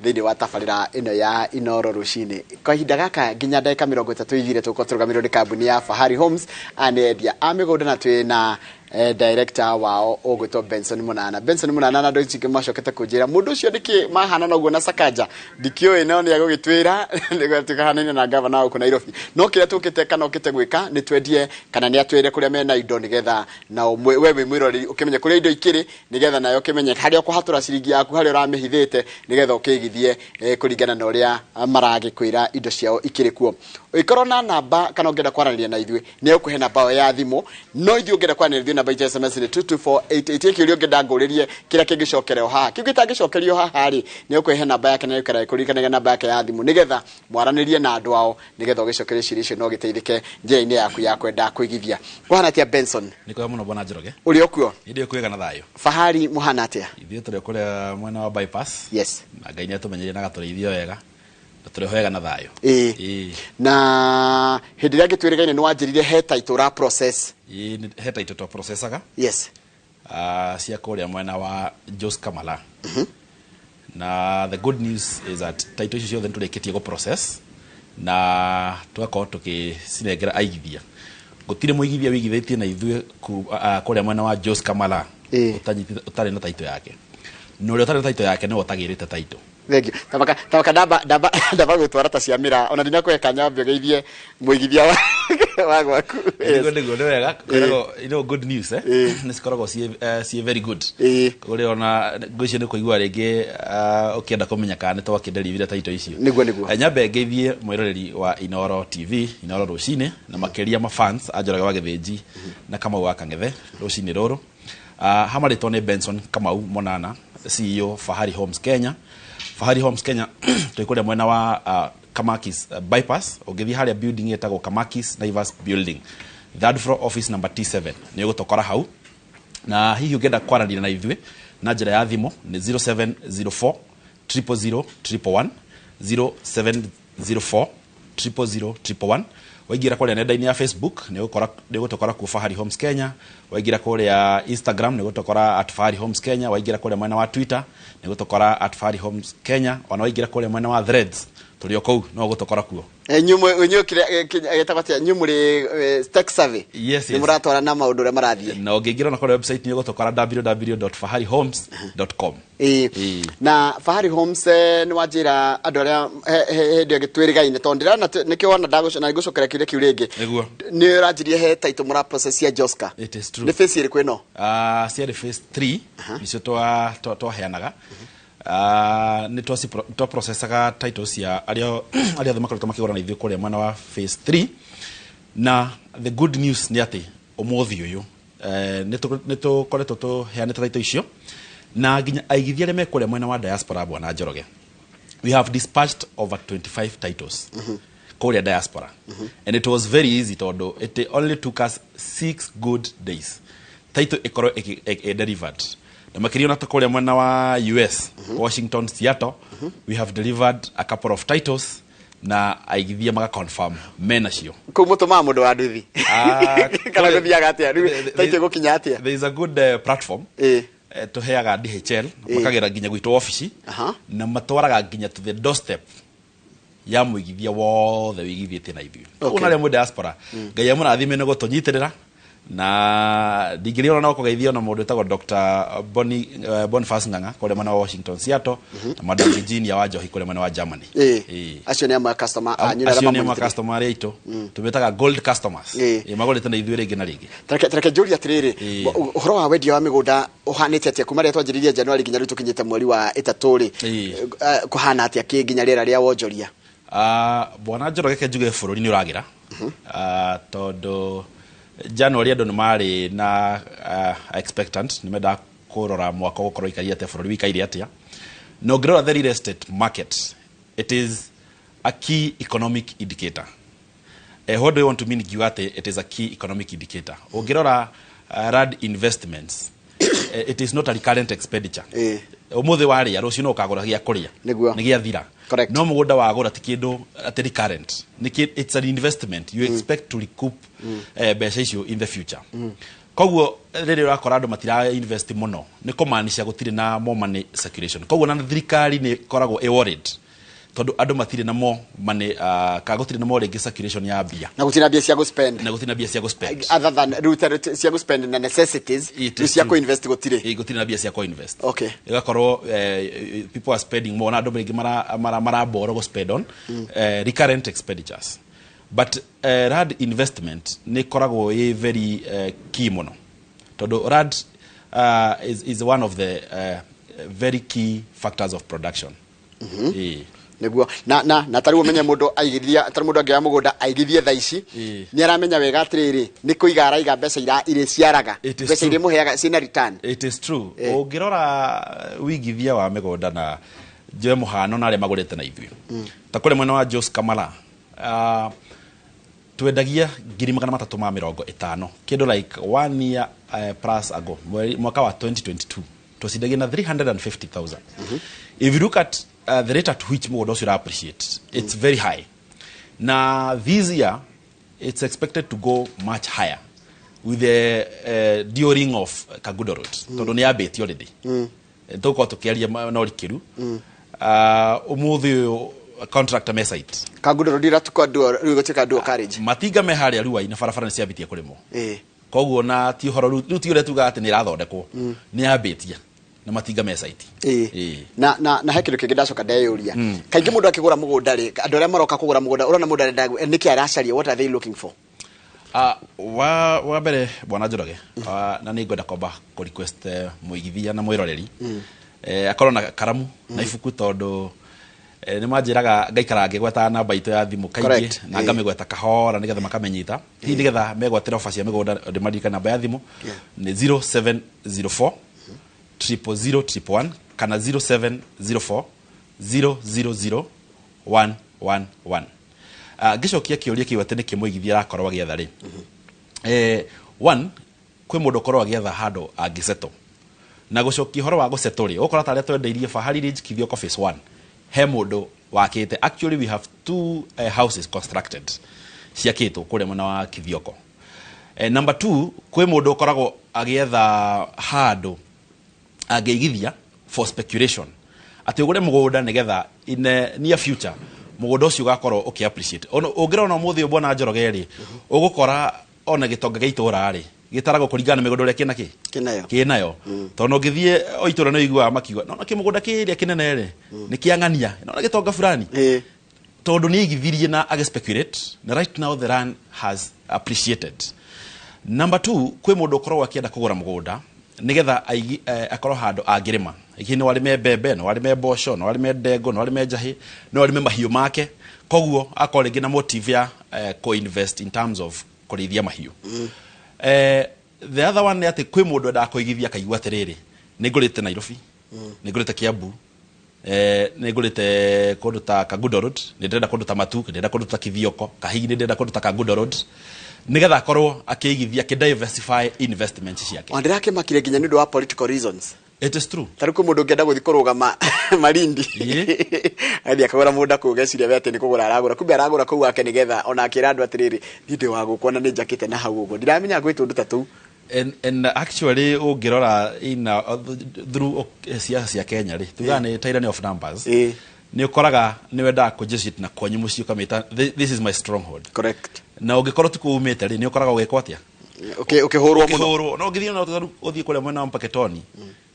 Thĩinĩ wa tabarĩra ĩno ya Inoro Rũcinĩ, kwa ihinda gaka nginya ndagĩka 30 ithire, tũgũkorwo tũrũgamĩrĩirwo nĩ kambuni ya Fahari Homes. Aya nĩ endia a mĩgũnda na twĩ na director wao ũgwĩtwo Benson Munana. Benson Munana, na andũ aingĩ macokete kũnjĩra mũndũ ũcio nĩkĩ mahana noguo na Sakaja, ndikĩũĩ, no nĩ agũgĩtwĩra nĩguo tũkahanaine na gavana wa gũkũ Nairobi. No kĩrĩa tũkĩte kana ũkĩte gwĩka nĩ twendie kana nĩ atwĩre kũrĩa mena indo, nĩgetha na we wĩ mwĩroreri ũkĩmenye kũrĩa indo ikĩrĩ, nĩgetha nayo ũkĩmenye harĩa ũkũhatũra ciringi yaku, harĩa ũramĩhithĩte, nĩgetha ũkĩigithie kũringana na ũrĩa maragĩkwĩra indo ciao ikĩrĩ kuo. Ũngĩkorwo na namba kana ũngĩenda kwaranĩria na ithuĩ, nĩ ũkũhe namba ĩyo ya thimũ. No ithuĩ ũngĩenda kwaranĩria ithuĩ, namba itũ ya SMS nĩ 22488. Kĩũria ũngĩenda ngũrĩrie, kĩrĩa kĩngĩcokerwo haha, kĩu gĩtangĩcokerio haha rĩ, nĩ ũkũhe namba yake na ĩkara ĩkũririkanagia namba yake ya thimũ, nĩgetha mwaranĩrie na andũ ao, nĩgetha ũgĩcokerie ciũria icio na ũgĩteithĩke njĩra-inĩ yaku ya kwenda kũigithia. Kũhana atĩa, Benson? Nĩ kwega mũno, bwana Njoroge. Ũrĩ o kuo? Nĩ ndĩ kwega na thayũ. Fahari mũhana atĩa? Ithuĩ tũrĩ kũrĩa mwena wa bypass. Na Ngai nĩ atũmenyerie na agatũrĩithia wega na tũrĩ wega na thayũ. Ĩĩ. Na hĩndĩ ĩrĩa ngĩtwĩrĩgaine nĩ wanjĩrire he title ra process. Ĩĩ, he title twa processaga cia kũrĩa mwena wa Jos Kamala, na the good news is that title icio ciothe nĩ tũrĩkĩtie gũ process na tũgakorwo tũgĩcinengera aigithia. Gũtirĩ mũigithia wĩigithĩtie na ithuĩ kũrĩa mwena wa Jos Kamala ũtarĩ na title yake, na ũrĩa ũtarĩ na title yake nĩwe ũtagĩrĩte title. Thank you. Tabaka tabaka, ndamba ndamba ndamba gwĩtwara ta cia mĩraa, ona ndinakũhe kanya wambe ũgeithie mũigithia wa gwaku. Nĩguo nĩ wega kwĩragwo, good news nĩ cikoragwo ciĩ very good. Kũrĩ ona ngwĩciria nĩ kũigua rĩngĩ ũkĩenda kũmenya kana nĩ twakĩnderivire title icio. Nĩguo. Nyambe ngeithie mwĩroreri wa Inoro TV, Inoro Rũcinĩ, na makĩria mafans a Njoroge wa Gĩthĩnji na Kamau wa Kang'ethe rũcinĩ rũrũ. Hamarĩtwo nĩ Benson Kamau Monana, CEO Fahari Homes Kenya. Fahari Homes Kenya twĩ kũrĩa mwena wa Kamakis bypass. Ũngĩthiĩ harĩa building ĩtagwo Kamakis Naivas building, third floor, office number T7, nĩ ũgũtũkora hau. Na hihi ũngĩenda kwaranĩria na ithuĩ na njĩra ya thimũ nĩ 0704 000 111, 0704 000 111. Waingĩra kũrĩa nenda-inĩ ya Facebook nĩ ũgũtũkora kuo, Fahari Homes Kenya. Waingĩra kũrĩa Instagram nĩ ũgũtũkora @FahariHomesKenya. Waingĩra kũrĩa mwena wa Twitter nĩ ũgũtũkora @FahariHomesKenya. Ona waingĩra kũrĩa mwena wa Threads, tũrĩ o kũu, no ũgũtũkora kuo. Inyuĩ kĩrĩa gĩtagwo atĩa, inyuĩ mũrĩ tech savvy. Yes. Nĩ mũratwara na maũndũ ũrĩa marathiĩ. Na ũngĩingĩra na kũrĩa website nĩ ũgũtũkora www.faharihomes.com. Ĩĩ. Na Fahari Homes, nĩ wanjĩra andũ arĩa hĩndĩ ĩngĩ twĩrĩgaine, tondũ ndĩrona nĩkĩo wona na ngũcokera kĩũria kĩu rĩngĩ. Nĩ ũranjirie he title mũra process ya Joska. It is true. Nĩ phase ĩrĩkũ ĩno? Ciarĩ phase 3 nicio twaheanaga. Nĩ twa processaga title cia arĩa othe makoretwo makĩgũra na ithuĩ kũrĩa mwena wa phase 3, na the good news nĩ atĩ ũmũthĩ ũyũ nĩ tũkoretwo tũheanĩte title icio na nginya aigithia arĩa me kũrĩa mwena wa diaspora. Bwana Njoroge, we have dispatched over 25 titles kũrĩa diaspora, and it was very easy tondũ it only took us 6 good days title ĩkorwo delivered, na makĩria ona ta kũrĩa mwena wa US, Washington, Seattle, we have delivered a couple of titles na aigithia maka confirm menacio. Kũu mũtũmaga mũndũ wa nduthi kana gũthiaga atĩa rĩu title ĩgũkinya atĩa? There is a good platform tuheaga DHL, makagera nginya gwitũ ofici na matwaraga nginya to the doorstep ya mũigithia wothe wĩigithĩtie na ithuĩ. Koguo arĩa mwĩ diaspora, Ngai amũrathime nĩ gũtũnyitĩrĩra, na ndingĩrĩona no kũgeithio na mũndũ wĩtagwo Dr. Boni, Boniface Ng'ang'a kũrĩa mwena wa Washington, Seattle, na Madam Virginia wa Njohi kũrĩa mwena wa Germany. Acio nĩ amwe a customer anyu arĩa Acio nĩ amwe mamũnyitĩrĩire. Customer arĩa aitũ tũmĩtaga gold customers. Ĩĩ, magũrĩte na ithuĩ rĩngĩ na rĩngĩ. Tareke njũrie atĩrĩrĩ, ũhoro wa wendia wa mĩgũnda ũhanĩte atĩa kuma rĩrĩa twanjĩrĩirie January nginya rĩu tũkinyĩte mweri wa ĩtatũ rĩ? Kũhana atĩa kĩ nginya rĩera rĩa wonjoria? Bwana Njoroge, reke njuge bũrũri nĩ ũragĩra, tondũ January andũ nĩ marĩ na expectant, nĩ mendaga kũrora mwaka ũgũkorwo ũikaire atĩa, bũrũri wĩikaire atĩa. Na ũngĩrora the real estate market, it is a key economic indicator. What do you want to mean ngiuga atĩ it is a key economic indicator? Ũngĩrora land investments, it is not a recurrent expenditure. Ũmũthĩ warĩa, rũciũ no ũkagũra gĩa kũrĩa. Nĩ gĩathira. No mũgũnda wagũra ti kĩndũ atĩ recurrent. It's an investment you expect to recoup mbeca icio in the future. Koguo rĩrĩa ũrakora andũ matira invest mũno, nĩ kũmaanisha gũtirĩ na more money circulation. Koguo na thirikari nĩ ĩkoragwo ĩ worried tondũ andũ matirĩ na more money, ka gũtirĩ na more rĩngĩ circulation ya mbia. Na gũtirĩ na mbia cia gũspend. Na gũtirĩ na mbia cia gũspend. Other than rĩu cia gũspend na necessities. It rĩu is cia true. kũinvest gũtirĩ. Ĩ, gũtirĩ na mbia cia kũinvest. Ĩgakorwo people are spending more, na andũ rĩngĩ maraborrow gũ spend on recurrent expenditures, but land investment nĩ ĩkoragwo ĩ very key mũno, tondũ land is one of the very key factors of production. Ĩ. Nĩguo na tarĩu ũmenye mũndũ aigithia, tarĩu mũndũ angĩoya mũgũnda aigithie thaa ici, nĩ aramenya wega atĩrĩrĩ, nĩ kũiga araiga mbeca irĩciaraga. It is mbeca true. irĩmũheaga ciĩna return. It is true. Ũngĩrora wĩigithia wa mĩgũnda, na njoe mũhano na arĩa magũrĩte na ithuĩ, ta kũrĩa mwena wa Jos Kamala, twendagia 350,000 kĩndũ like one year plus ago, mwaka wa 2022 twacindagia na 350,000. If you look at the rate at which mũgũnda ũcio ũra appreciate, it's very high, na this year it's expected to go much higher with the during of Kangundo Road, tondũ nĩ yambĩtie already. Tũgũkorwo tũkĩaria na ũrikĩru ũmũthĩ ũyũ. Contractor me site. Kangundo Road iratukwa rĩu gũtuĩka dual carriage. Matinga me harĩa Ruai na barabara nĩ ciambĩtie kũrĩmwo. Koguo na ti ũhoro rĩu ti ũrĩa tugaga atĩ nĩ ĩrathondekwo, nĩ yambĩtie na matinga me site. Ĩĩ. Na he kĩndũ kĩngĩ ndacoka ndeyũria. Kaingĩ mũndũ akĩgũra mũgũnda rĩ, andũ arĩa maroka kũgũra mũgũnda, ũrona mũndũ arenda nĩkĩ aracaria? What are they looking for? Wa mbere, bwana Njoroge, na nĩ ngwenda kwamba kũ request mũigithia na mwĩroreri akorwo na karamu na ibuku, tondũ nĩ manjĩraga ngaikara ngĩgwetaga namba itũ ya thimũ kaingĩ na ngamĩgweta kahora nĩgetha makamenyita, hihi nĩgetha megwatĩra ofa cia mĩgũnda. Ndĩmaririkane namba ya thimũ nĩ 0704 000 111 kana 0704 000 111. Ngĩcokia kĩũria kĩu atĩ nĩkĩ mũigithia arakorwo agĩetha rĩ, one, kwĩ mũndũ ũkorwo agĩetha handũ angĩsettle. Na gũcokia ũhoro wa gũsettle rĩ, ũgũkora ta arĩa twendeirie Fahari Ridge Kithioko phase 1, he mũndũ wakĩte. Actually, we have two houses constructed, ciakĩtwo kũrĩa mwena wa Kithioko. Number two, kwĩ mũndũ ũkoragwo agĩetha handũ angĩigithia for speculation, atĩ ũgũre mũgũnda nĩgetha in a near future mũgũnda ũcio ũgakorwo ũkĩ appreciate. Ona ũngĩrona ũmũthĩ ũyũ, bwana Njoroge rĩ, ũgũkora ona gĩtonga gĩa itũra rĩ, gĩtaragwo kũringana na mĩgũnda ũrĩa kĩna kĩ Kĩnayo. Kĩnayo, tondũ ũngĩthiĩ o itũra nĩ ũiguaga makiuga nona kĩmũgũnda kĩrĩa kĩnene rĩ nĩ kĩang'ania, nona gĩtonga fulani, tondũ nĩ aigithirie na agĩspeculate, na right now the land has appreciated. Number two, kwĩ mũndũ ũkoragwo akĩenda kũgũra mũgũnda nĩgetha akorwo handũ angĩrĩma. Hihi no arĩme mbembe, no arĩme mboco, no arĩme ndengũ, no arĩme njahĩ, no arĩme mahiũ make. Koguo akorwo rĩngĩ na motive ya co-invest in terms of kũrĩithia mahiũ. The other one nĩ atĩ kwĩ mũndũ endaga kũigithia, akaigua atĩrĩrĩ, nĩ ngũrĩte Nairobi, nĩ ngũrĩte Kiambu, nĩ ngũrĩte kũndũ ta Kangundo Road, nĩ ndĩrenda kũndũ ta Matu, ndĩrenda kũndũ ta Kithioko, kahihi nĩ ndĩrenda kũndũ ta Kangundo Road, nĩgetha akorwo akĩigithia, akĩ-diversify investment ciake. Ona ndĩrakĩmakire nginya nĩ ũndũ wa political reasons. It is true. Ta rĩu kwĩ mũndũ ũngĩenda gũthiĩ kũrũgama Malindi, athiĩ akagũra mũgũnda kũu, geciria we atĩ nĩ kũgũra aragũra, kumbe aragũra kũu wake nĩgetha ona akĩra andũ atĩrĩrĩ, niĩ ndĩ wa gũkũ, ona nĩ njakĩte na hau ũguo, ndiramenya gwĩ tũndũ ta tũu. And actually ũngĩrora in through siasa cia Kenya rĩ, tugaga nĩ tyranny of numbers. Nĩ ũkoraga nĩ wendaga kũjesuit na kwanyu mũciĩ ũkamĩta, "This is my stronghold." Na ũngĩkorwo ti kũu umĩte rĩ, nĩ ũkoraga ũgĩkwo atĩa? Ũkĩhũrwo mũno. Ũkĩhũrwo. No ũngĩthiĩ na ũthiĩ kũrĩa mwena wa Mpeketoni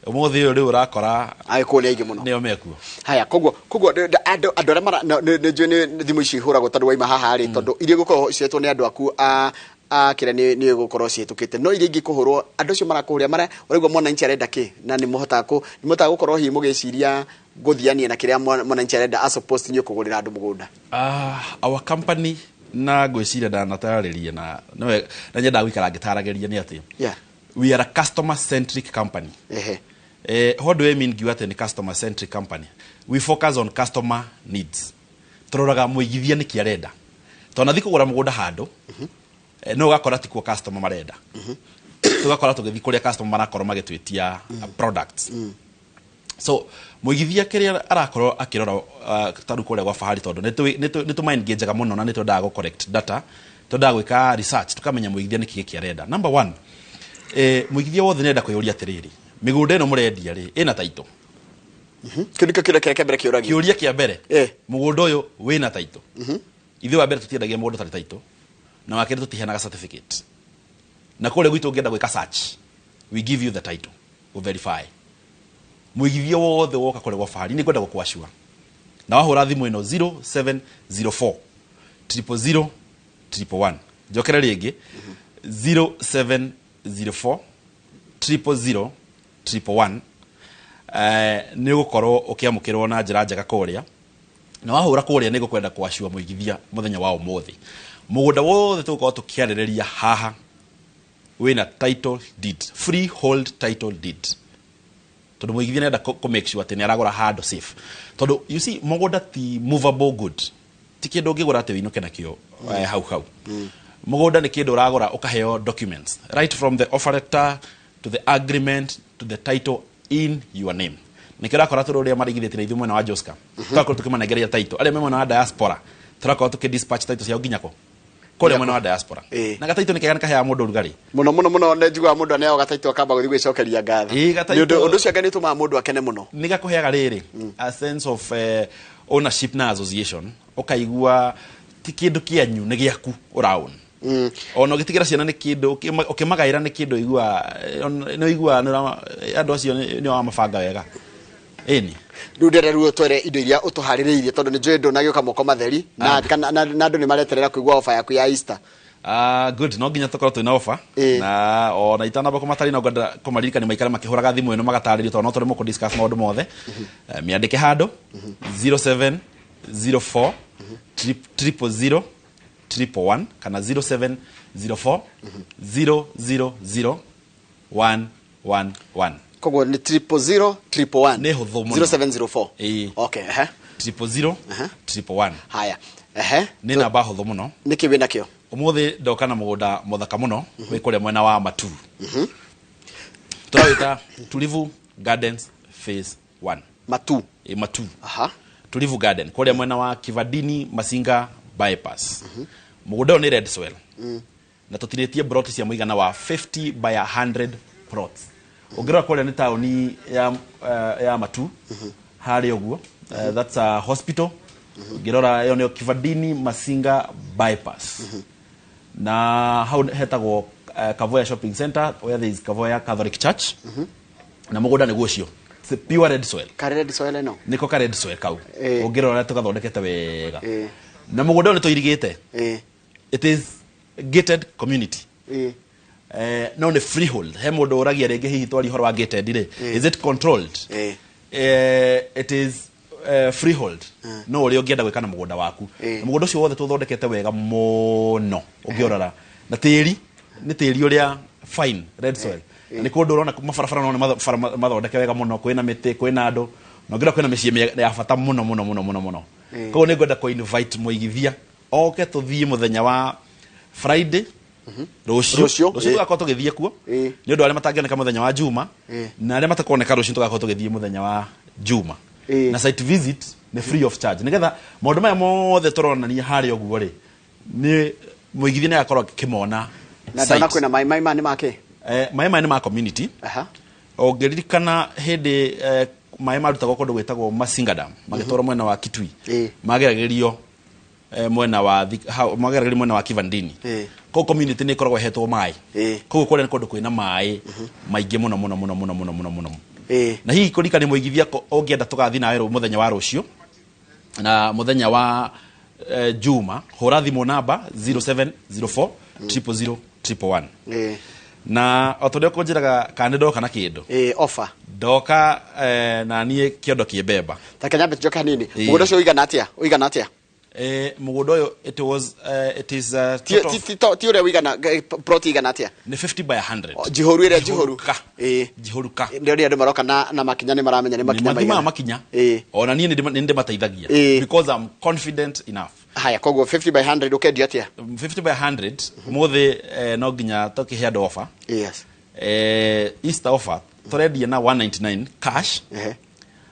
ũmũthĩ ũyũ rĩu, ũrakora Agĩkũyũ nĩ aingĩ mũno. Nĩo mekuo. Haya, koguo andũ arĩa mara nĩ njũĩ nĩ thimũ ici ihũragwo tondũ waima haha rĩ, tondũ iria igũkorwo cietwo nĩ andũ aku a kĩrĩa nĩ gũkorwo cihĩtũkĩte, no iria ingĩ kũhũrwo, andũ acio marakũhũrĩra mara ũraigua mwananchi arenda kĩ, na nĩ mũhotaga gũkorwo hihi mũgĩciria gũthiania na kĩrĩa mwananchi arenda as opposed inyuĩ kũgũrĩra andũ mũgũnda? Our company, na ngwĩciria ndanatarĩria na nowe na nyendaga gũikara ngĩtaragĩria nĩ atĩ we are a customer centric company. What do I mean ngiuga atĩ nĩ customer centric company? We focus on customer needs. Tũroraga mũigithia nĩkĩ arenda, tondũ nathiĩ kũgũra mũgũnda handũ, no ũgakora ti kuo customer marenda. Tũgakora tũgĩthiĩ kũrĩa customer marakorwo magĩtwĩtia products. So mũigithia kĩrĩa arakorwo akĩrora, ta rĩu kũrĩa gwa Fahari, tondũ nĩ tũmaengajaga mũno na nĩ twendaga gũ collect data, twendaga gwĩka research, tũkamenya mũigithia nĩkĩ gĩkĩ arenda. Number one, Mũigithia wothe nĩenda kwĩyũria atĩrĩrĩ, mĩgũnda ĩno mũrendia rĩ ĩna title? Kĩu nĩkĩo kĩũria kĩrĩa kĩa mbere kĩũragio. Kĩũria kĩa mbere, mũgũnda ũyũ wĩna title? Ithuĩ wa mbere tũtiendagia mũgũnda ũtarĩ title, na wa kerĩ tũtiheanaga certificate. Na kũrĩa gwitũ ũngĩenda gwĩka search, we give you the title, we verify. Mũigithia wothe woka kũrĩa gwa Fahari, nĩ ngwenda gũkwacua na wahũra thimũ ĩno 0704 000 111. Njokere rĩngĩ, 0704 000 111. Nĩ ũgũkorwo ũkĩamũkĩrwo na njĩra njega kũrĩa, na wahũra kũrĩa nĩ ngũkwenda kwacua mũigithia mũthenya wa ũmũthĩ, mũgũnda wothe tũgũkorwo tũkĩarĩrĩria haha wĩna title deed, freehold title deed, tondũ mũigithia nĩenda kũ make sure atĩ nĩ aragũra handũ safe, tondũ you see, mũgũnda ti movable good, ti kĩndũ ũngĩgũra atĩ wĩinũke nakĩo hau hau. Mũgũnda nĩ kĩndũ ũragũra ũkaheo documents, right from the offer letter to the agreement to the title in your name. Nĩkĩo ũrakora tũrĩ ũrĩa marigithĩtie na ithuĩ mwena wa Joska, tũgakorwo tũkĩmanengeria title. Arĩa me mwena wa diaspora, tũrakorwo tũkĩ dispatch title ciao nginya kũ kũrĩa mwena wa diaspora. Na gataito nĩ kega, nĩ kaheaga mũndũ ũrugarĩ. Mũno mũno mũno. Nĩ njiguaga mũndũ aneagwo gataito akamba gũthiĩ gwĩcokeria ngatho. Gataito. Nĩ ũndũ ũcio anga nĩ ũtũmaga mũndũ akene mũno. Nĩ gakũheaga rĩrĩ a sense of ownership na association, ũkaigua ti kĩndũ kĩanyu, nĩ gĩaku ũraown. Ona ũgĩtigĩra ciana nĩ kĩndũ ũkĩmagaĩra, nĩ kĩndũ ũiguaga nĩ ũiguaga andũ acio nĩ wamabanga wega, ĩni. Rĩu ndĩrenda rĩu ũtwere indo iria ũtũharĩrĩirie, tondũ nĩ njũĩ ndũnagĩũka moko matheri na na andũ nĩ mareterera kũigua ofa yaku ya Easter. Good, no nginya tũkorwo twĩna offer. Na ona itanamba kũmatarĩ, no ngwenda kũmaririkania maikare makĩhũraga thimũ ĩno magatarĩrio, tondũ no tũremwo kũ discuss maũndũ mothe. Mĩandĩke handũ, 0704 000 111 kana 0704 000 111. Koguo nĩ 000 111. Nĩ hũthũ mũno. 0704. Ĩĩ. Okay, ehe. 000 111. Haya, ehe. Nĩ namba hũthũ mũno. Nĩkĩ wĩ nakĩo? Ũmũthĩ ndoka na mũgũnda mũthaka mũno wĩ kũrĩa mwena wa Matu, tũrawĩta Tulivu Gardens Phase 1. Matu? Ĩ, Matu. Tulivu Garden kũrĩa mwena wa Kivandini Masinga bypass. Mũgũnda ũyũ nĩ red soil, na tũtinĩtie plot cia mũigana wa 50 by 100 plots. Ũngĩrora kũrĩa nĩ taũni ya Matu harĩa ũguo. That's a hospital. Ũngĩrora ĩyo nĩyo Kivandini Masinga bypass, na hau hetagwo Kavoya Shopping Center, where there is Kavoya Catholic Church, na mũgũnda nĩguo ũcio. It's a pure red soil. Karĩ red soil ĩno? Nĩko ka red soil kau. Ũngĩrora tũgathondekete wega, na mũgũnda ũyũ nĩ tũirigĩte. It is gated community. No nĩ freehold. He mũndũ ũragia rĩngĩ, hihi twari ũhoro wa gated rĩ, is it controlled? It is freehold, no ũrĩa ũngĩenda gwĩka na mũgũnda waku. Na mũgũnda ũcio wothe tũthondekete wega mũno. Ũngĩrora na tĩri, nĩ tĩri ũrĩa fine red soil. Na nĩ kũndũ ũrona mabarabara no nĩ mathondeke wega mũno, kwĩna mĩtĩ, kwĩna andũ, na ũngĩrora kwĩna mĩciĩ ya bata mũno mũno mũno mũno mũno. Koguo nĩ ngwenda kũ invite mũigithia oke tũthiĩ mũthenya wa Friday, rũciũ. Rũciũ, rũciũ tũgakorwo tũgĩthiĩ kuo, nĩ ũndũ arĩa matangĩoneka mũthenya wa Juma na arĩa matakoneka rũciũ, tũgakorwo tũgĩthiĩ mũthenya wa Juma. Na site visit nĩ free of charge, nĩgetha maũndũ maya mothe tũronania harĩa ũguo rĩ, nĩ mũigithia nĩ agakorwo akĩmona Na ndona site. kwĩna maĩ, maĩ maya nĩ makĩ? Maĩ maya nĩ ma community. Ũngĩririkana hĩndĩ maĩ marutagwo kũndũ gwĩtagwo Masinga Dam magĩtwarwo mwena wa Kitui, mageragĩrio mwena wa mageragĩrio mwena wa Kivandini. Kũu community nĩ ĩkoragwo ĩhetwo maĩ. Koguo kũrĩa nĩ kũndũ kwĩna maĩ maingĩ mũno mũno mũno mũno mũno mũno mũno. Na hihi kũririkania mũigithia, ũngĩenda tũgathiĩ nawe mũthenya wa rũciũ na mũthenya wa Juma, hũra thimũ namba 0704 000 111. Na o ta ũrĩa ũkũnjĩraga kana nĩ ndoka na kĩndũ. Ĩĩ, offer. Ndoka na niĩ kĩondo kĩ mbemba. Ta kanyambe tũcoke hanini. Mũgũnda ũcio ũigana atĩa? Ũigana atĩa? Mũgũnda ũyũ it was it is total Ti ũrĩa ũigana, plot igana atĩa? Nĩ 50 by 100. O, njihũru ĩrĩa njihũru. Njihũruka. Njihũruka. Ndio rĩrĩa andũ maroka na makinya nĩ maramenya nĩ makinya mathimaga maigana. Makinya. Ona niĩ nĩ ndĩmateithagia because I'm confident enough. Haya, koguo 50 by 100 ũkendio atĩa? 50 by 100 mũthĩ, no nginya tũkĩhe andũ offer. Easter offer, tũrendia na 199 cash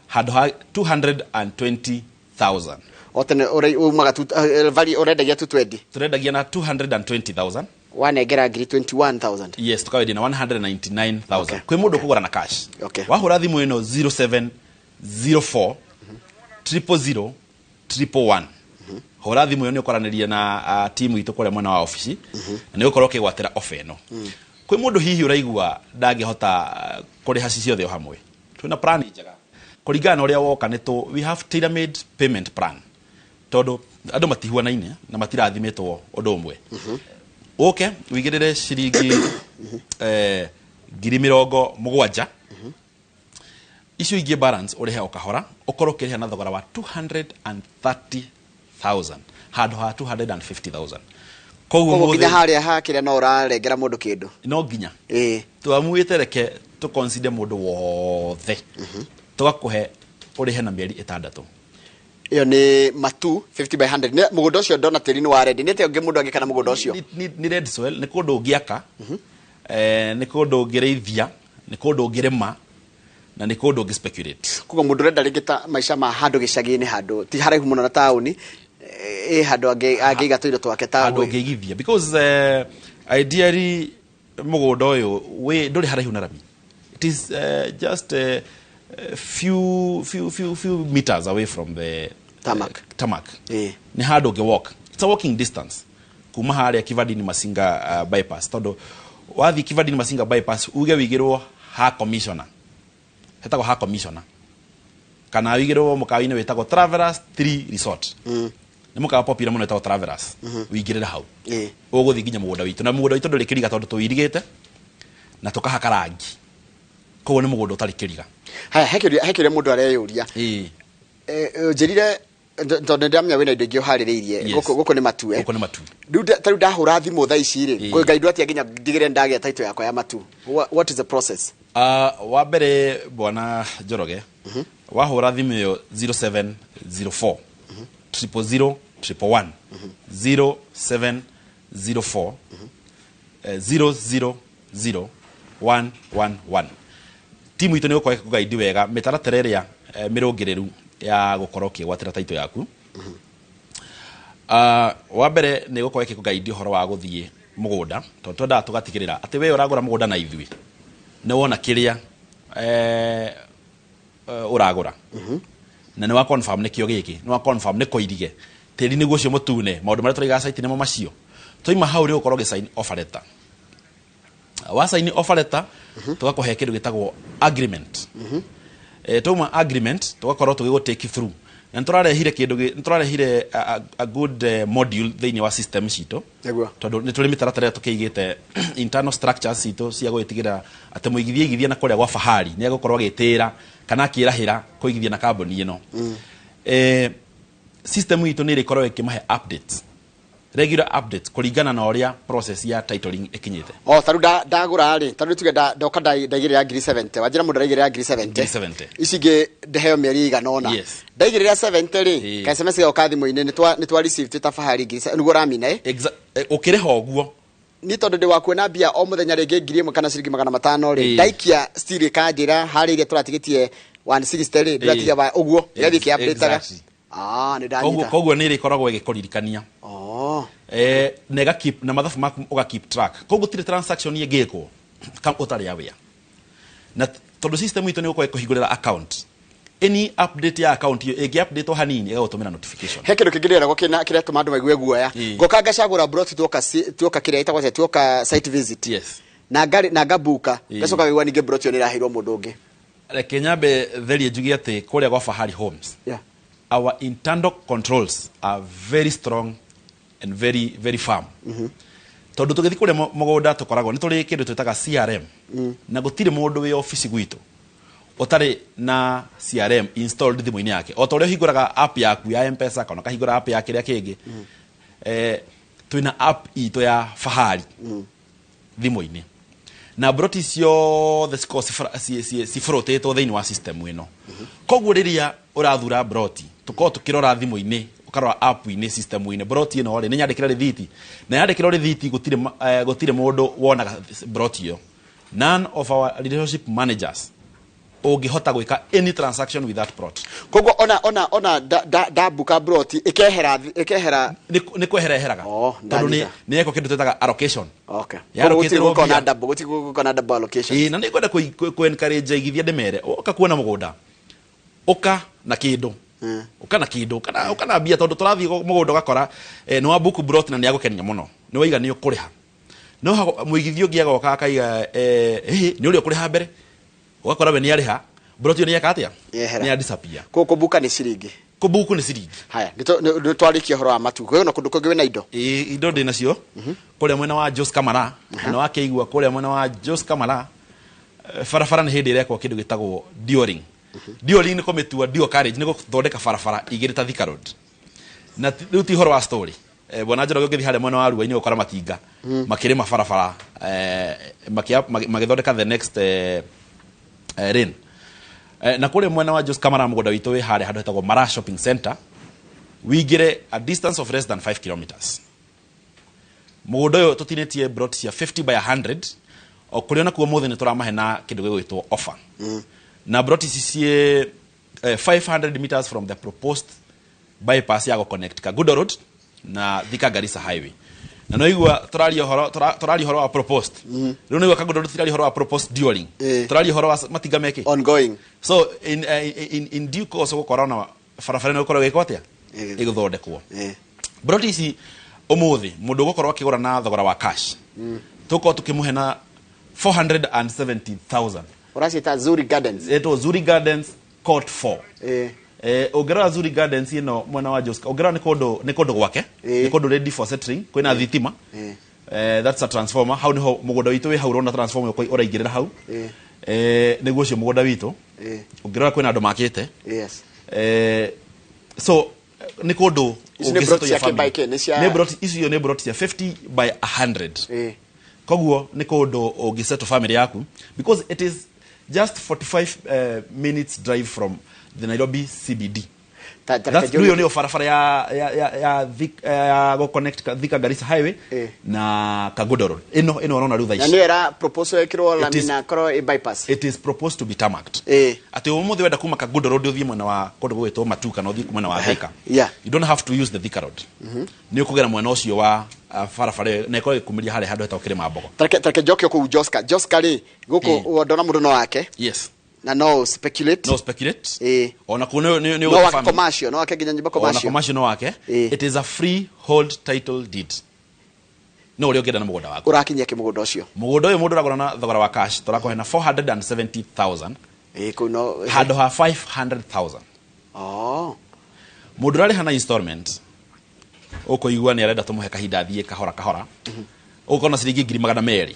handũ ha 220,000. O tene umaga tu value ũrendagia 220? Tũrendagia na 220,000. Wanengera ngiri 21,000. Yes, tukawendia na 199,000. Kwĩ mũndũ ũkũgũra na cash. Wahũra thimũ ĩno 0704 000 111, hũra thimũ ĩyo, nĩ ũkwaranĩria na timu itũ kũrĩa mwena wa obici na nĩ ũgũkorwo ũkĩgwatĩra offer ĩno. Kwĩ mũndũ hihi ũraigua ndangĩhota kũrĩha ci ciothe o hamwe, twĩna plan njega kũringana na ũrĩa woka. Nĩ tũ we have tailor made payment plan, tondũ andũ matihuanaine na matirathimĩtwo ũndũ ũmwe. Ũke wĩigĩrĩre ciringi 70,000, icio ingĩ balance ũrĩhe o kahora, ũkorwo ũkĩrĩha na thogora wa 230,000 handũ ha 250,000. Koguo Koguo nginya mũthĩ harĩa hakĩrĩa no ũrarengera mũndũ kĩndũ. No nginya twamuĩte, reke tũconsider mũndũ wothe, tũgakũhe ũrĩhe na mĩeri 6. Ĩyo nĩ matu 50 by 100. Mũgũnda ũcio ndona tĩri nĩ wa ready. Nĩ atĩa ũngĩ mũndũ angĩka na mũgũnda ũcio? Nĩ red soil, nĩ kũndũ ũngĩaka, nĩ kũndũ ũngĩrĩithia, nĩ kũndũ ũngĩrĩma na nĩ kũndũ ũngĩ speculate. Koguo mũndũ ũrenda rĩngĩ ta maica ma handũ gĩcagi-inĩ, handũ ti haraihu mũno na taũni, ĩ handũ angĩiga tũindo twake ta handũ ũngĩigithia, because ideally mũgũnda ũyũ wĩ ndũrĩ haraihu na rami. It is just few few few few meters away from the Tarmac. Tarmac. Nĩ handũ ũngĩ walk, it's a walking distance kuma harĩa Kivandini Masinga bypass, tondũ wathiĩ Kivandini Masinga bypass uge wigĩrwo ha commissioner, hetagwo ha commissioner, kana wigĩrwo mũkawa-inĩ wĩtagwo Travelers 3 Resort. Nĩ mũkawa popular mũno wĩtagwo Travelers, wĩingĩrĩre hau, ũgũthiĩ nginya mũgũnda witũ, na mũgũnda witũ ndũrĩ kĩriga tondũ tũirigĩte na tũkahaka rangi, koguo nĩ mũgũnda ũtarĩ kĩriga. Haya, he kĩũria mũndũ areyũria. Njĩrire tondũ nĩ ndĩramenya wĩna indo ingĩ ũharĩrĩirie. Yes. Gũkũ nĩ matue. Gũkũ nĩ matu. Rĩu ta rĩu ndahũra thimũ thaa ici rĩ, ngũgaindwo atĩa nginya ndigĩre ndagĩa title yakwa ya matu? What is the process? Wa mbere, bwana Njoroge, wahũra thimũ ĩyo 0704 000 111, 0704 000 111, timu itũ nĩ gũkorwo ĩkũgaidi wega mĩtaratara ĩrĩa mĩrũngĩrĩru ya gũkorwo ũkĩgwatĩra title yaku. Wa mbere nĩ gũkorwo ĩkĩkũgaidi ũhoro wa gũthiĩ mũgũnda, tondũ twendaga tũgatigĩrĩra atĩ we ũragũra mũgũnda na ithuĩ nĩ wona kĩrĩa ũragũra na nĩ wa confirm nĩkĩo gĩkĩ, nĩ wa confirm nĩ kũirige tĩri nĩguo ũcio mũtune, maũndũ marĩa tũraiga site nĩmo macio. Twaima hau rĩ, ũkorwo ũgĩsign offer letter. Wa sign offer letter, tũgakũhe kĩndũ gĩtagwo agreement. Twauma agreement, tũgakorwo tũgĩgũ take through na nĩtũrarehire kĩndũ nĩtũrarehire a good module thĩinĩ wa system citũ, tondũ nĩ tũrĩ mĩtaratara ĩrĩa tũkĩigĩte internal structures citũ cia gũgĩtigĩrĩra atĩ mũigithia aigithia na kũrĩa gwa Fahari nĩ egũkorwo agĩtĩĩra kana akĩrahĩra kũigithia na kambuni ĩno. System itũ nĩ ĩrĩkorwo ĩkĩmahe updates, regular updates, kũringana na ũrĩa process ya titling ĩkinyĩte. O ta rĩu ndagũra rĩ, ta rĩu tuge ndoka ndaigĩrĩra ngiri 70, wanjĩra mũndũ araigĩrĩra ngiri 70. Ngiri 70. Ici ingĩ ndĩheo mĩeri ĩigana ũna. Ndaigĩrĩra 70 rĩ, ka SMS goka thimũ-inĩ, nĩ twa receive twĩ ta Fahari ngiri nĩguo ũramina, eh? Ũkĩrĩha ũguo. Ni tondũ ndĩ wakuona mbia o mũthenya rĩngĩ 1,000 kana ciringi 500 rĩ, ndaikia still ĩkanjĩra harĩa iria tũratigĩtie 160 rĩ, ndĩratigia ũguo ĩgathiĩ ĩkĩ-update-aga. Ah, nĩ ndanyita. Koguo nĩ ĩrĩkoragwo ĩgĩkũririkania na ĩga keep na mathabu maku, ũga keep track, koguo gũtirĩ transaction ĩngĩkwo ũtarĩ aware, na tondũ system itũ nĩ gũkorwo ĩkũhingũrĩra account, any update ya account ĩyo ĩngĩ update hanini ĩgagũtũmĩra notification. He kĩndũ kĩngĩ ndĩreragwo kĩna kĩratũma andũ maigue guoya. Ngoka ngacagũra broti, tuoka kĩrĩa ĩtagwo atĩa, tuoka site visit na ngarĩ na ngabuka, ngacoka ngaigua ningĩ broti ĩyo nĩ ĩraheirwo mũndũ ũngĩ. Reke nyambe therie njuge atĩ kũrĩa gwa Fahari Homes, our internal controls are very strong and very very firm, tondũ tũgĩthiĩ kũrĩa mũgũnda tũkoragwo nĩ tũrĩ kĩndũ twĩtaga CRM, na gũtirĩ mũndũ wĩ obici gwitũ ũtarĩ na CRM installed thimũ-inĩ yake, o ta ũrĩa ũhingũraga app yaku ya M-Pesa kana ũkahingũra app ya kĩrĩa kĩngĩ. Twĩna app itũ ya Fahari thimũ-inĩ, na broti ciothe cikoragwo cibũrũtĩtwo thĩinĩ wa system ĩno. Koguo rĩrĩa ũrathura broti, tũkoragwo tũkĩrora thimũ-inĩ, ũkarora app-inĩ, system-inĩ, broti ĩno rĩ, nĩ nyandĩkĩra rĩthiti, na yandĩkĩrwo rĩthiti, gũtirĩ mũndũ wonaga broti ĩyo. None of our relationship managers Ũngĩhota gwĩka any transaction with that plot. Koguo ona ndambuka broti ikehera ikehera. Nĩ kwehera eheraga. Oh, tondũ nĩ ndanyita. nĩ yekwo kĩndũ twĩtaga allocation. Okay. Ya Koguo gũtirĩ allocaterwo gũkorwo na mbia. double, gũtirĩ gũkorwo na double allocation. Ĩĩ, na nĩ ngwenda kũ encourage aigithia, ndĩmere ũka kuona mũgũnda, ũka na kĩndũ, ũka na kĩndũ, ũka na mbia, tondũ tũrathiĩ mũgũnda ũgakora nĩ wa book plot na nĩ agũkenia mũno, nĩ waiga nĩ ũkũrĩha, no mũigithia ũngĩ agoka akaiga ĩhĩ, nĩ ũrĩa ũkũrĩha mbere, ũgakora we nĩ arĩha, plot ĩyo nĩ yeka atĩa? Yehera. Nĩ ya disappear. Koguo kũbuka nĩ ciringi. Kũbuku nĩ ciringi. Haya, nĩ twarĩkia ũhoro wa matu, kwĩna kũndũ kũngĩ wĩna indo? Ĩĩ, indo ndĩ nacio kũrĩa mwena wa Jos Kamara, na nĩ wakĩigua kũrĩa mwena wa Jos Kamara, barabara nĩ hĩndĩ ĩrekwo kĩndũ gĩtagwo dualling. Dualling nĩ kũmĩtua dual carriage, nĩ gũthondeka barabara igĩrĩ ta Thika Road. Na rĩu ti ũhoro wa story. Bwana Njoroge, ũngĩthiĩ harĩa mwena wa Ruai nĩ ũgũkora matinga makĩrĩma barabara, magĩthondeka the next lane. Na kũrĩa mwena wa Jos Kamara, mũgũnda witũ wĩ harĩa handũ hetagwo Mara Shopping Center, wingĩre a distance of less than 5 kilometers. Mũgũnda ũyũ tũtinĩtie plot cia 50 by 100, o kũrĩa nakuo mũthĩ nĩ tũramahe na kĩndũ gĩgwĩtwo offer. Na plot ici ciĩ 500 meters from the proposed bypass ya gũconnect Kangundo Road na Thika Garissa Highway. Na no igua tũraria ũhoro, tũraria ũhoro wa proposed. Rĩu nĩ igua Kangundo Road, tũraria ũhoro wa proposed dualling. Tũraria ũhoro wa matinga meke ongoing. So in due course gũkorwo na barabara ĩno ĩgũkorwo ĩgĩkwo atĩa? Ĩgũthondekwo. Broti ici ũmũthĩ mũndũ ũgũkorwo akĩgũra na thogora wa cash, tũkorwo tũkĩmũhe na 470,000. Ũraciĩta Zuri Gardens? Ĩtwo Zuri Gardens Court 4. Ũngĩrora Zuri Gardens ĩno mwena wa Joska, ũngĩrora nĩ kũndũ gwake, nĩ kũndũ ready for settling, kwĩna thitima. That's a transformer hau, nĩho mũgũnda witũ wĩ hau, ũrona transformer ũraingĩrĩra hau. Nĩguo ũcio mũgũnda witũ. Ũngĩrora kwĩna andũ makĩte. So nĩ kũndũ Ici nĩ ũngĩsettle plot cia your family. kĩ by kĩ? Nĩ Nĩ plot, icio nĩ plot cia 50 by 100. Koguo nĩ kũndũ ũngĩsettle family yaku, because it is just 45 minutes drive from the Nairobi CBD. Ta That's reke rĩu njũrie- nĩyo barabara ya go connect Thika Garissa Highway na Kangundo Road ĩno ĩno ũrona rĩu thaa Na ici. nĩyo ĩra proposal ĩkĩrwo lami It is- na korwo ĩ bypass. It is proposed to be tarmacked. Atĩ ũmũthĩ wenda kuma Kangundo Road ũthiĩ mwena wa kũndũ gũgwĩtwo Matu, kana ũthiĩ mwena wa Thika, you don't have to use the Thika Road, nĩ ũkũgera mwena ũcio wa barabara ĩyo, na ĩkorwo ĩkumĩria harĩa handũ hetagwo Kĩrĩma Mbogo. Tareke njoke kũu Joska. Joska rĩ, gũkũ ndona mũndũ no wake na no speculate. No speculate. Ona kuo nĩ No wake commercial, no wake nginya nyũmba ona commercial. Commercial no wake. It is a freehold title deed, no ũrĩa ũngĩenda na mũgũnda waku. Ũrakinyia kĩ mũgũnda ũcio? Mũgũnda ũyũ mũndũ ũragũra na thogora wa cash, tũrakũhe na 470,000 Kũu no handũ ha 500,000. Oh. Mũndũ ũrarĩha na installment, ũkũigua nĩ arenda tũmũhe kahinda athiĩ kahora kahora, ũgũkorwo na ciringi 200,000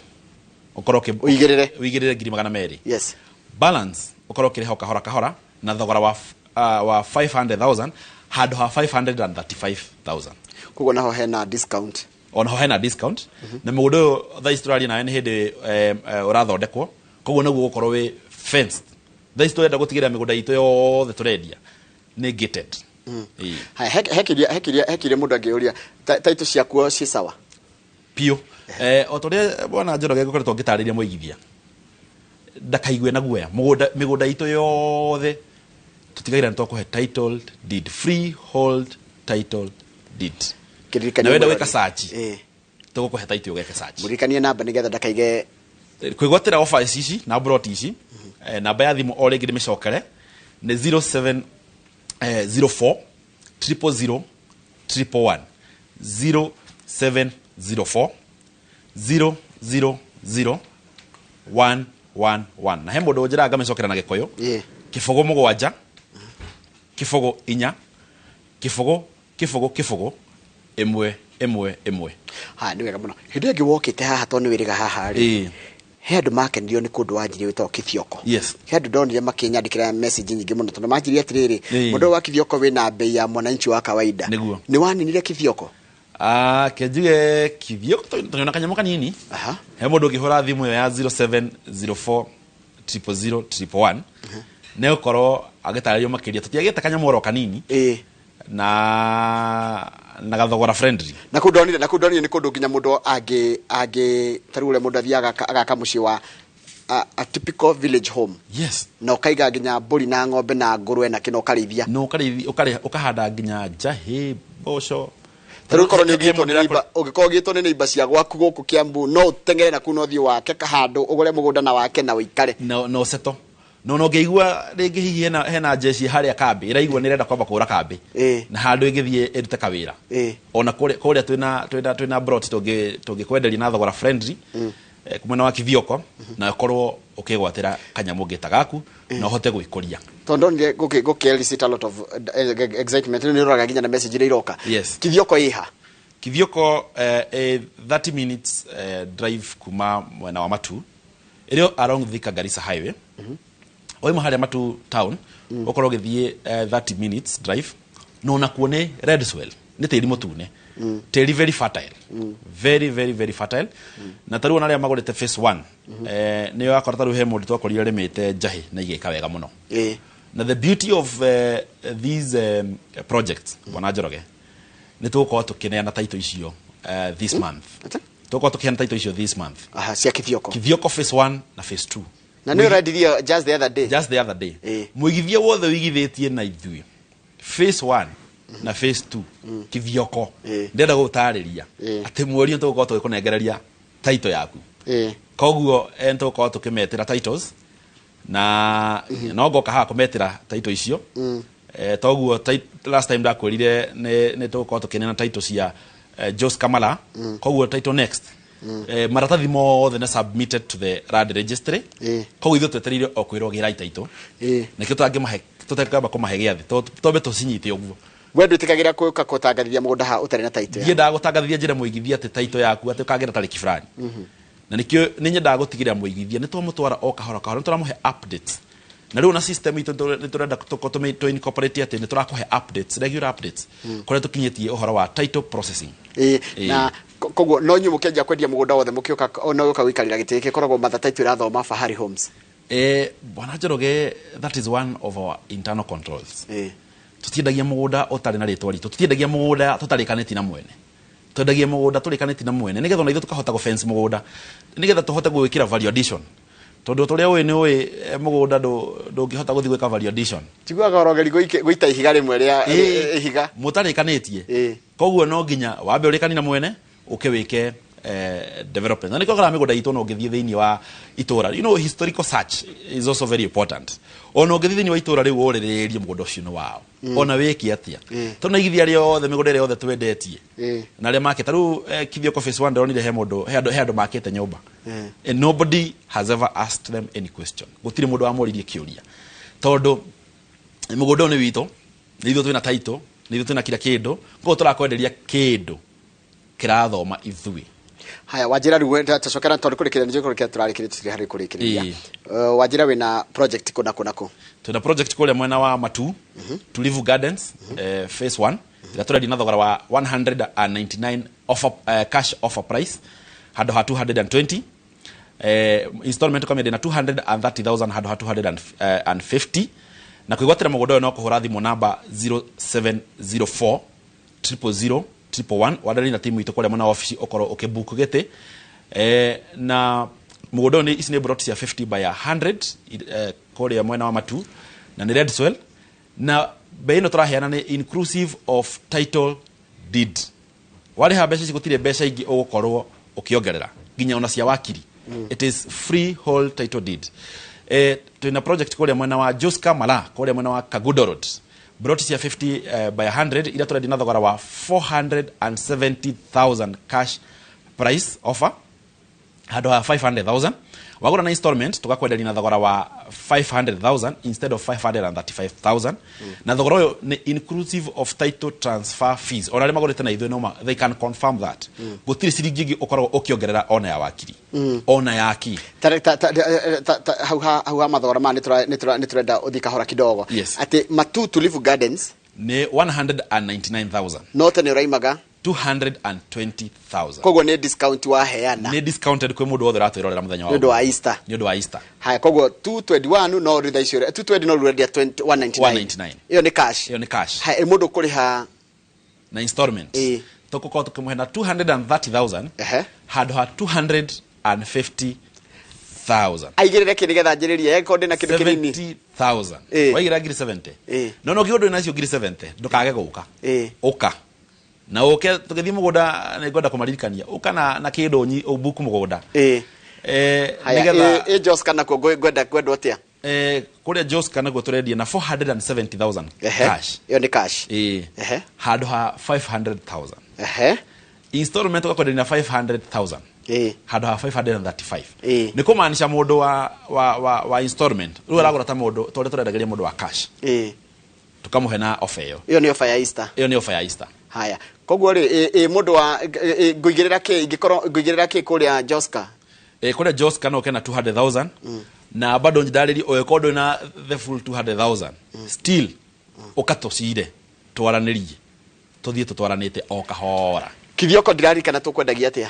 ũkorwo Ũigĩrĩre. Ũigĩrĩre 200,000. Balance ũkorwo ũkĩrĩha o kahora kahora na thogora wa 500,000 handũ ha 535,000. Koguo naho hena discount. Ona ho hena discount. Na mũgũnda ũyũ thaa ici tũraria nawe nĩ hĩndĩ ũrathondekwo, koguo nĩguo gũkorwo wĩ fenced. Thaa ici tũrenda gũtigĩrĩra mĩgũnda itũ yothe tũrendia nĩ gated. Ĩĩ. Haya, hekiria mũndũ angĩũria taito ciakuo ciĩ sawa? Piũ. O ta ũrĩa bwana Njoroge ngoretwo ngĩtarĩria mũigithia ndakaigue na guoya, mũgũnda, mĩgũnda itũ yothe tũtigagĩrĩra nĩ twakũhe title deed, freehold title deed. Kĩririkania Na wenda mũrori. gwĩka search, tũgũkũhe title ũgeke search. Mũririkanie namba nĩgetha ndakaige. Kwĩgwatĩra ofa ici na broti ici, namba ya thimũ o rĩngĩ ndĩmĩcokere nĩ 07 04 000 111, 0704 000 111. Na he mũndũ ũnjĩraga ngamĩcokera na Gĩkũyũ. 0 7 0 4 0 0 0 1 1 1. Ha, nĩ wega mũno. Hĩndĩ ĩyo ĩngĩ wokĩte haha, tondũ nĩ wĩrĩga haha rĩ, he andũ makenirio nĩ kũndũ wanjirie wĩtagwo Kithioko. He andũ ndonire makĩnyandĩkĩra message nyingĩ mũno, tondũ manjirie atĩrĩrĩ, mũndũ ũyũ wa Kithioko wĩna bei ya mwananchi wa kawaida. Nĩguo. Nĩ waninire Kithioko? Ah, kenjuge Kithioko tũnyona kanyamũ kanini. He mũndũ ũngĩhũra thimũ ĩyo ya 0704 000 111 nĩ gũkorwo agĩtarĩrio makĩria. Tũtiagĩte kanyamũ oro kanini na gathogora friendly. Na kũu ndonire nĩ kũndũ nginya mũndũ angĩ, tarĩu ũrĩa mũndũ athiaga agaka mũciĩ wa a typical village home. Yes. Na ũkaiga nginya mbũri na ng'ombe na ngũrwe na kĩno ũkarĩithia. No ũkarĩithi, ũkahanda nginya njahĩ, mboco. Ta rĩu korwo nĩ ũgĩtwo nĩ neighbor, ũngĩkorwo ũgĩtwo nĩ neighbor cia gwaku gũkũ Kiambu, no ũteng'ere na kuu na ũthiĩ wake kahandũ, ũgũre mũgũnda na wake na ũikare. Na ũceto no ngĩigua rĩngĩ hihi hena jeshi harĩa kambĩ ĩraigua nĩ ĩrenda kwamba kũgũra kambĩ na handũ ĩngĩthiĩ ĩrute kawĩra. Ona kũrĩa twĩna brot tũngĩkwenderia na thogora friendly, mwena wa Kithioko, na ũkorwo ũkĩgwatĩra kanyamũ gĩta gaku na ũhote gwĩkũria. Tondũ ndonire gũkĩ elicit a lot of excitement, nĩ ũroraga nginya na message iria iroka. Yes. Kithioko ĩha? Kithioko 30 minutes drive kuma mwena wa Matu, ĩrĩ along Thika Garissa Highway. Wauma harĩa Matu town, ũkorwo ũgĩthiĩ 30 minutes drive, no nakuo nĩ red soil, nĩ tĩri mũtune, tĩri very fertile, very very very fertile. Na tarĩu ona arĩa magũrĩte phase 1, nĩ wakora tarĩu he mũndũ twakorire arĩmĩte njahĩ na igĩka wega mũno. Na the beauty of these projects, Bwana Njoroge, nĩ tũgũkorwo tũkĩneana title icio this month. Tũgũkorwo tũkĩheana title icio this month. Aha, cia Kithioko. Kithioko phase 1 na phase 2. Na nĩ ũrendirio just the other day. Just the other day. Mũigithia wothe ũigithĩtie na ithuĩ phase 1 na phase 2 Kithioko, ndĩrenda gũgũtarĩria atĩ mweri ũyũ tũgũkorwo tũgĩkũnengereria title yaku. Koguo nĩ tũgũkorwo tũkĩmetĩra titles na no ngoka haha kũmetĩra title icio. Toguo last time ndakwĩrire nĩ tũgũkorwo tũkĩneana title cia Jos Kamala. Koguo title next, maratathi mothe nĩ submitted to the land registry. Koguo ithuĩ twetereire o kwĩrwo gĩrai title. Nĩkĩo tũtangĩmahe, tũtangĩamba kũmahe gĩathĩ, twambe tũcinyite ũguo. We ndwĩtĩkagĩra gũka gũtangathithia mũgũnda haha ũtarĩ na title? Ndiendaga gũtangathithia njĩra mũigithia atĩ title yaku atĩ ũkagĩra tarĩki fulani. Na nĩkĩo nĩ nyendaga gũtigĩrĩra mũigithia nĩ twamũtwara o kahora kahora, nĩ tũramũhe updates. Na rĩu na system itũ nĩ tũrenda tũ incorporate atĩ nĩ tũrakũhe updates, regular updates, kũrĩa tũkinyĩtie ũhoro wa title processing. Na koguo no inyuĩ mũkĩanjia kwendia mũgũnda wothe mũkĩũka, no gũka gũikarĩra gĩtĩ gĩkĩ gĩkoragwo matha title ĩrathoma Fahari Homes? Bwana Njoroge, that is one of our internal controls. Tũtiendagia mũgũnda ũtarĩ na rĩtwa ritũ, tũtiendagia mũgũnda tũtarĩkanĩtie na mwene, twendagia mũgũnda tũrĩkanĩtie na mwene, nĩgetha ona ithuĩ tũkahota gũ-fence mũgũnda, nĩgetha tũhote gwĩkĩra value addition, tondũ tũrĩa ũĩ nĩ ũĩ mũgũnda ndũngĩhota gũthiĩ gwĩka value addition. Tiguaga orogeri gũita ihiga rĩmwe rĩa ihiga. Mũtarĩkanĩtie. Koguo no nginya wambe ũrĩkanie na mwene ũke wĩke development. Na nĩkĩo ũkoraga mĩgũnda itũ no ũngĩthiĩ thĩinĩ wa itũra, historical search is also very important. Ona ũngĩthiĩ thĩinĩ wa itũra rĩu ũrĩrĩrie mũgũnda ũcio nĩ wao, ona wĩke atĩa, tondũ na igithia arĩa othe mĩgũnda ĩrĩa yothe twendetie na arĩa makĩte rĩu Kithioko phase 1, ndĩronire he mũndũ, he andũ makĩte nyũmba. And nobody has ever asked them any question. Gũtirĩ mũndũ wamoririe kĩũria, tondũ mũgũnda ũyũ nĩ witũ, nĩ ithuĩ twĩna title, nĩ ithuĩ twĩna kila kĩndũ, koguo tũrakwenderia kĩndũ kĩrathoma ithuĩ. Haya, wanjĩra rĩu tacokera tondũ kũrĩkĩrĩria nĩ kũrĩkĩrĩria tũrarĩkĩrĩria, tũtirĩ harĩ kũrĩkĩrĩria. Wanjĩra wĩna project kũ na kũ na kũ? Twĩna project kũrĩa mwena wa Matu, Tulivu Gardens, phase 1, ĩrĩa tũrendia na thogora wa 199 offer, cash offer price handũ ha 220. Installment ũkamĩendia na 230,000 handũ ha 250. Na kwĩgwatĩra mũgũnda ũyũ no kũhũra thimũ namba 0704 000 111, waranĩrie na timu itũ kũrĩa mwena wa ofici, ũkorwo ũkĩbook gĩtĩ. Na mũgũnda ũyũ nĩ ici nĩ plot cia 50 by 100, kũrĩa mwena wa Matu, na nĩ red soil, na bei ĩno tũraheana nĩ inclusive of title deed. Warĩha mbeca ici gũtirĩ mbeca ingĩ ũgũkorwo ũkĩongerera nginya ona cia wakiri. It is freehold title deed. Twĩna project kũrĩa mwena wa Joska Mala, kũrĩa mwena wa Kagudo Road, plot cia 50 by 100, iria tũrendia na thogora wa 470,000 cash price offer handũ ha 500,000. Wagũra na installment tũgakwenderia na thogora wa 500,000 instead of 535,000. Na thogora ũyũ nĩ inclusive of title transfer fees. Ona arĩa magũrĩte na ithuĩ no they can confirm that gũtirĩ ciringi ĩngĩ ũkoragwo ũkĩongerera, ona ya wakiri, ona ya ki. Ta hau ha mathogora maya nĩ tũrenda ũthiĩ kahora kidogo. Yes. Atĩ Matu Tulivu Gardens Nĩ 199,000. No tene ũraimaga? 220,000. Koguo nĩ discount waheana? Nĩ discounted kwĩ mũndũ wothe ũratwĩrorera mũthenya wa Nĩ ũndũ wa Easter. Nĩ ũndũ wa Easter. Haya, koguo 221 no rĩ thaa icio 220 no rũrendia 199. 199. Ĩyo nĩ cash? Ĩyo nĩ cash. Haya, mũndũ ũkũrĩha na installment tũgũkorwo tũkĩmũhe na 230,000 handũ ha 250,000. 70,000. Aigĩrĩre kĩ nĩgetha anjĩrĩrie angĩkorwo ndĩna kĩndũ kĩnini? 70,000. Waigĩrĩra ngiri 70, no no kĩũndũ nacio ngiri 70, ndũkage gũka. Ũka na ũke tũgĩthiĩ mũgũnda, nĩ ngwenda kũmaririkania ũka na kĩndũ ũbuku mũgũnda. Haya. Nĩgetha Ĩ Joska nakuo ngwenda kwendwo atĩa? Kũrĩa Joska nakuo tũrendia na 470,000 cash. Ĩyo nĩ cash? Ĩĩ. Handũ ha 500,000. Installment ũgakwenderia na 500,000 handũ ha 535. Nĩ kũmaanisha mũndũ wa installment rĩu aragũra ta mũndũ ta ũrĩa tũrendagĩria mũndũ wa cash. Tũkamũhe na offer ĩyo. Ĩyo nĩ offer ya Easter? Ĩyo nĩ offer ya Easter. Haya, koguo rĩ, ĩ mũndũ wa ngũigĩrĩra kĩ ingĩkorwo ngũigĩrĩra kĩ kũrĩa Joska? Kũrĩa Joska no ũke na 200,000, na bado ndarĩrie ũngĩkorwo ndũrĩ na the full 200,000, still ũka tũcire twaranĩrie, tũthiĩ tũtwaranĩte o kahora. Kithioko ndirarikana tũkwendagia atĩa?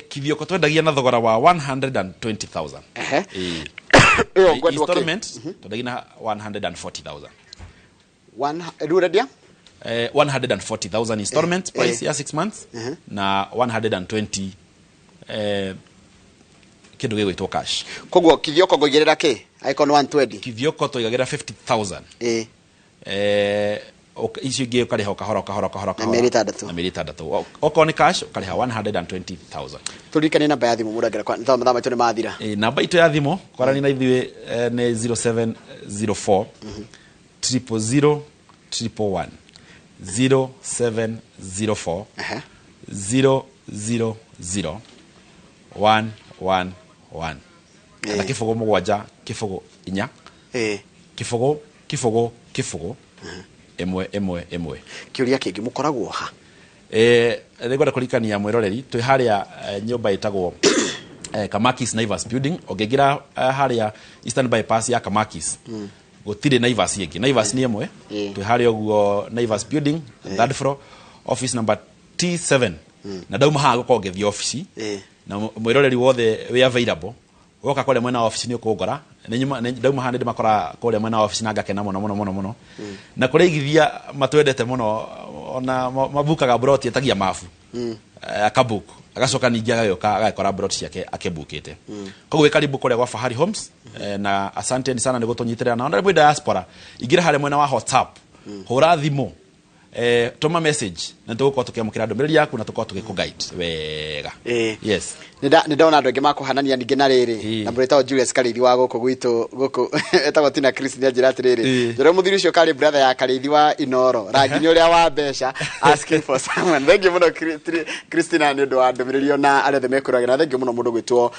Kithioko twendagia na thogora wa 120,000. Ĩyo ngwendwo kĩ? Installment twendagia na 140,000. One rĩu ũrendia? 140,000 installment price ya 6 months, na 120 kĩndũ gĩgwĩtwo cash. Koguo Kithioko ngũigĩrĩra kĩ angĩkorwo nĩ 120? Kithioko tũigagĩra 50,000. Icio ingĩ ũkarĩha o kahora o kahora o kahora. Na Kahora. mĩeri 6. Na mĩeri 6. Okorwo nĩ cash ũkarĩha 120,000. Tũririkanie namba ya thimũ mũrangĩra kwa tondũ mathaa maitũ nĩ mathira. Namba itũ ya thimũ kwaranĩria na ithuĩ nĩ 0704 000 111, 0704 000 111, kana 0 7 0 4 0 0 0 1 1 1. Kĩũria kĩngĩ, mũkoragwo ha? Nĩngwenda kũririkania mwĩroreri twĩ harĩa nyũmba ĩtagwo Kamakis Naivas Building. Ũngĩingĩra harĩa Eastern Bypass ya Kamakis, gũtirĩ Naivas ĩngĩ, Naivas nĩ ĩmwe. Twĩ harĩa ũguo Naivas Building, third floor, office number T7, na ndauma haha gũkorwo ngĩthiĩ ofici. Na mwĩroreri wothe wĩ available woka kũrĩa mwena wa ofici nĩ ũkũngora. Nĩ ndauma haha nĩ ndĩmakora kũrĩa mwena wa ofici na ngakena mũno mũno mũno mũno. Na kũrĩa igithia matwendete mũno, ona mabukaga broti, etagia mabu, akabook, agacoka ningĩ agagĩũka agagĩkora broti ciake akĩbukĩte. Koguo wĩ karibu kũrĩa gwa Fahari Homes. Na asanteni sana nĩ gũtũnyitĩrĩra. Na ona mwĩ diaspora, ingĩra harĩa mwena wa WhatsApp, hũra thimũ, tũma message, na tũgũkorwo tũkĩamũkĩra ndũmĩrĩri yaku na tũkorwo tũgĩkũ-guide wega. Yes. Nĩ ndona andũ aingĩ makũhanania ningĩ na rĩrĩ na mũndũ wĩtagwo Julius Karĩithi wa gũkũ gwitũ gũkũ etagwo Tina Chris, nĩ anjĩra atĩrĩrĩ, njũra mũthuri ũcio karĩ brother ya Karĩithi wa Inoro rangi nĩ ũrĩa wa mbeca, asking for someone. Thank you mũno Christina nĩ ũndũ wa ndũmĩrĩri, ona arĩa othe mekũragĩra. Thank you mũno mũndũ gwĩtwo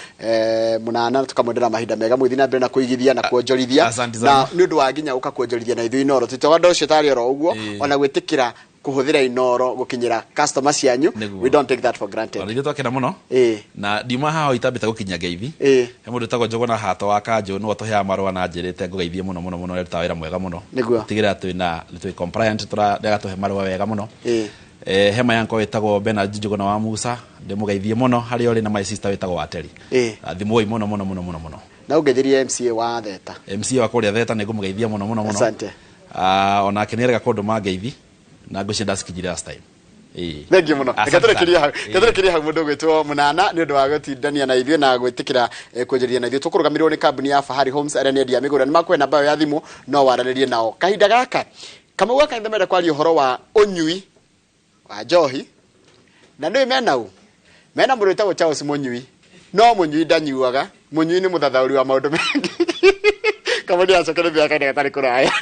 Mũnana, tũkamwendera mahinda mega, mũgĩthiĩ na mbere na kũigithia na kuonjorithia. Asante sana. Na nĩ ũndũ wa nginya ũka kuonjorithia na ithuĩ Inoro, tũtoga andũ ũcio tarĩ oro ũguo, ona gwĩtĩkĩra kũhũthĩra Inoro gũkinyĩra customer cianyu. Nĩguo. We don't take that for granted. Ona ithuĩ twakena mũno. Na ndiuma haha itambĩte gũkinyia ngeithi. He mũndũ wĩtagwo Njũgũna Hato wa Kanjũ, nĩwe ũtũheaga marũa na njĩrĩte ngũgeithie mũno mũno mũno, arutaga wĩra mwega mũno. Tigĩrĩra twĩna nĩ twĩ compliant, nĩagatũhe marũa wega mũno. He my uncle wĩtagwo Bernard Njũgũna wa Musa, ndĩmũgeithie mũno harĩa ũrĩ, na my sister wĩtagwo Wateri. Thimũi mũno mũno mũno mũno mũno. Na ũngeithirie MCA wa Theta. MC wa kũrĩa Theta nĩ ngũmũgeithia mũno mũno mũno. Asante. Onake nĩ erega kũndũma ngeithi na ngwĩciria ndacikinyire last time. Thank you mũno. Asante Reke tũrĩkĩrie hau. sana. Reke tũrĩkĩrie hau mũndũ ũgwĩtwo Mũnana nĩ ũndũ wa gũtindania na ithuĩ na gwĩtĩkĩra kwenjeria na ithuĩ. Tũkũrũgamĩrĩrwo nĩ kambuni ya Fahari Homes arĩa nĩ endia mĩgũnda. Nĩ makũhe namba ĩyo ya thimũ no waranĩrie nao. Kahinda gaka Kamau gaka nĩ menda kwaria ũhoro wa ũnyui wa njohi, na nĩ mena u mena mũndũ wĩtagwo Charles Mũnyui, no Mũnyui ndanyuaga, Mũnyui nĩ mũthathaũri wa maũndũ maingĩ. Kamau nĩ acoke nĩ kahinda gatarĩ kũraya.